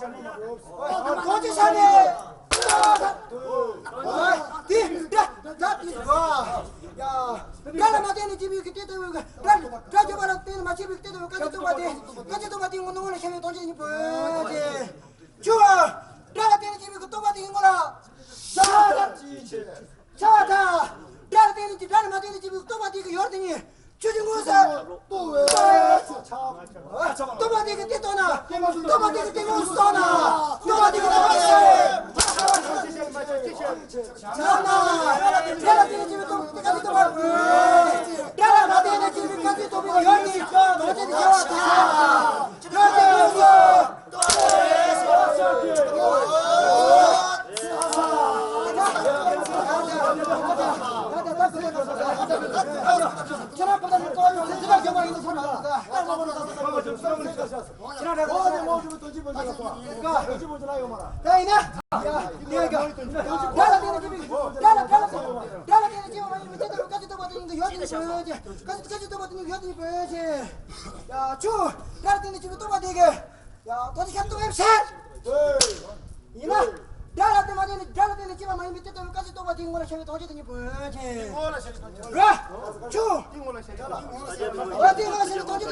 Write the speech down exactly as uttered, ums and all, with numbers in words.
གོང་ཆེ་ས་ནས། དེ་འདྲ་འདྲ་དེ་ཡ། དགྲ་ལ་མ་བརྟེན་ནས་སྐྱེས་པའི་གི་དེ་ལྟ་བུའི་གི་དགྲ་དགྲ་བཅོམ་པ་ལ་བརྟེན་ནས་མ་སྐྱེས་པའི་གི་དེ་ལྟ་བུའི་བཀའ་དྲིན་སྟོབས་པ་དེ། བཀའ་དྲིན་སྟོབས་པ་དེ་ངོ་ནོར་ལ་ཤར་བའི་དོན་ཅན་ཉིད་པོ་ཆེ། ཆུ། དགྲ་ལ་བརྟེན་ནས་སྐྱེས་པའི་གི་སྟོབས་པ་དེ་ཡིན་ངོ་ལ། ཤ་ཐ། ཤ་ཐ། དགྲ་ལ་བརྟེན་ནས་ཀྱི་དགྲ་ལ་མ་བརྟེན་ནས་སྐྱེས་པའི་སྟོབས་པ་དེ་གི་ཡོར་དེ་ཉིད། ཆུ་ཆུ་ངོ་ས། ལྟོ་བའི་ཆ། སྟོབས་པ་དེ་གི་དེ་ལྟོ་ན། སྟོབས་པ་དེ་གི་དེ་ངོ་ས་ན། སྟོབས་པ་དེ་གི་དེ་ངོ་ས། ཆ་ན། དགྲ་ལ་བརྟེན་ནས་སྐྱེས་པའི་སྟོབས་པ་དེ་གི་དེ་ལྟོ་བ། དགྲ་ལ་མ་བརྟེན་ནས་སྐྱེས་པའི་བཀའ་དྲིན་སྟོབས་པའི་ཡོར་དེ་ཉིད། དོན་ཅན་དེ་ཤ་ཐ། ཡོར་དེ་ངོ་ས། ཡ། ཆུ། དགྲ་ལ་བརྟེན་ནས་སྐྱེས་པའི་སྟོབས་པ་དེ་གི། ཡ། དོན་ཤར་སྟོབས་ཡབ་ཤར། ཡིན་ན། དགྲ་ལ་བརྟེན་མ་བརྟེན་ནས་དགྲ་ལ་བརྟེན་ནས་སྐྱེས་པ་མ་ཡིན་པའི་དེ་ལྟ་བུའི་བཀའ་དྲིན་སྟོབས་པ་དེ་ངོ་ལ་ཤར་བའི་དོན་ཅན་དེ་ཉིད་པོ་ཆེ། ར། ཆུ། ར་དེ་ངོ་ལ་ཤར་བའི་དོན་ཅན་